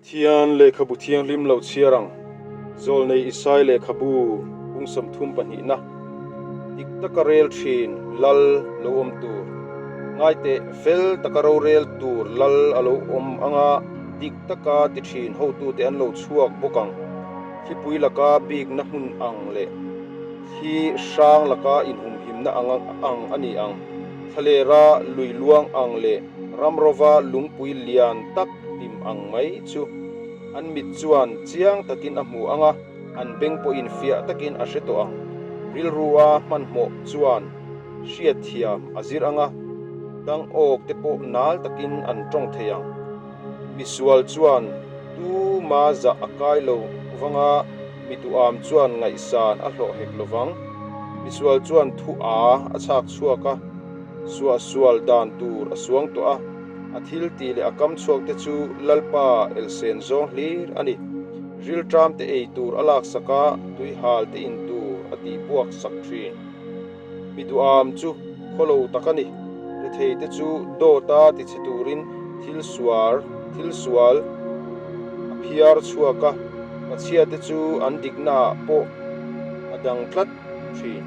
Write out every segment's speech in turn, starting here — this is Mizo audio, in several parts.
Pathian lehkhabu thianghlim lo chhiar ang, Zawlnei Isai lehkhabu bung 30 pahnihna, dik taka rel thin lal lo awm tur, ngaiteh fel taka rorel tur lal a lo awm anga dik taka ti thin hotute an lo chhuak bawk ang. Thlipui laka bikna hmun ang leh thli hrang laka inhumhimna ang ang a ni ang. Thlalera lui luang ang leh ramrova lungpui lian tak hlim ang mai chu an mit chuan chiang takin a hmu ang a, an beng pawhin fiah takin a hre tawh ang. Rilrua hmanhmawh chuan hriatthiam a zir ang a, dangawk te pawh nal takin an tawng thei ang. Misual chuan tuma zah a kai lo vang a, mi duham chuan ngaihsan a hlawh hek lo vang. Misual chuan thu a a chhak chhuak a, suahsual dan tur a suang tawh a, a thil tih leh a kam chhuak te chu Lalpa elsen zawng hlir a ni. Rilṭam te ei tur a laksak a, tuihal te in tur a tihbuak sak ṭhin. Mi duham chu khawlo tak a ni. Rethei te chu dawta tichhe turin thil suar, thil sual a phiar chhuak a, pachhia te chu an diknaah pawh a dang tlat thin.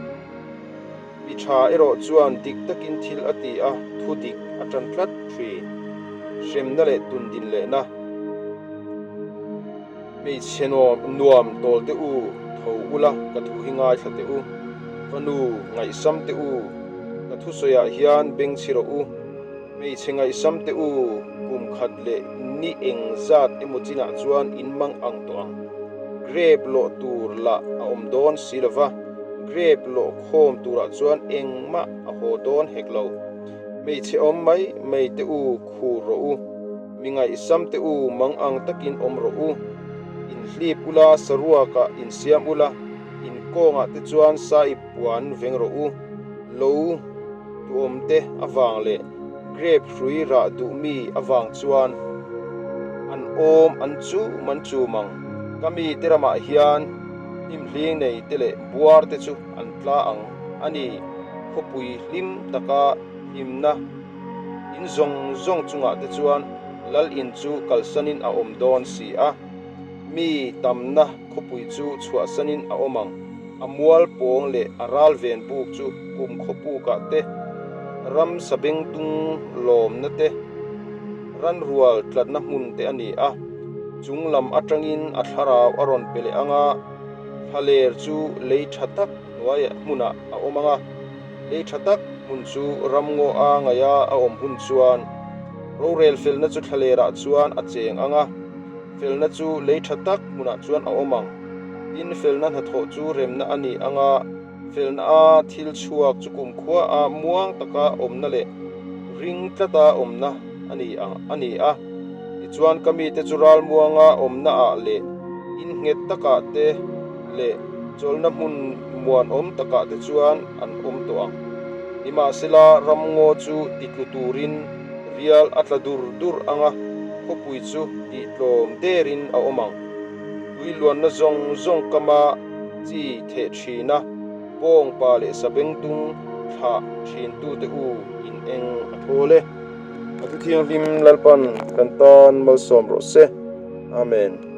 Mi tha erawh chuan dik takin thil a ti a, thu dik a tan tlat thin. Hremna leh tundin lehna. Hmeichhe nuam tawl teh u, tho ula ka thu hi ngaithla teh u. Fanu ngaihsam teh u, ka thusawiah hian beng chhi rawh u. Hmeichhe ngaihsam teh u, kum khat leh ni eng zat emaw chinah chuan in mang ang tawh ang. Grape lawh tur lah a awm dawn si lo va, grape lawh khawm turah chuan engmah a haw dawn hek lo. Hmeichhe awm mai mai teh u, khur rawh u. Mi ngaihsam teh u, mang ang takin awm rawh u. In hlip ula, saruakah in siam ula, in kawngah te chuan sahip puan veng rawh u. Lo duhawm te avang leh grape hrui rah duh mi avang chuan an awm an chum an chum ang. Ka mi te ramah hian hnimhling nei te leh buar te chu an tla ang a ni, khawpui hlim taka hlimna. In zawng zawng chungah te chuan Lal in chu kalsanin a awm dawn si a, mi tamna khawpui chu chhuahsanin a awm ang. A mual pawng leh a ral ven buk chu kum khawpukah te, ram sabengtung lawmna te, ranrual tlatna hmun te a ni a. Chung lam atangin a thlarau a rawn pe leh ang a, thlaler chu lei tha tak hnuaiah hmunah a awm ang a. Lei tha tak hmun chu ramngaw a ngaih a a awm hun chuan rorel felna chu thlalerah chuan a cheng ang a, felna chu lei tha tak hmunah chuan a awm ang. Tin, felna hnathawh chu remna a ni ang a, felna a thil chhuak chu kumkhua a muang taka awmna leh ring tlata awmna a ni ang a ni a. Tichuan, ka mite chu ralmuanga awmnaah leh innghet takah te leh chawlhna hmun muanawm takah te chuan an awm tawh ang. Nimahsela, ramngaw chu titlu turin rial a tla dur dur ang a, khawpui chu tihtlawm derin a awm ang. Tui luanna zawng zawng kama chi theh thin a, bawngpa leh sabengtung thlah thintute u in eng a thawl e. A thu thianghlim Lalpan kan tan malsawm rawh se. Amen.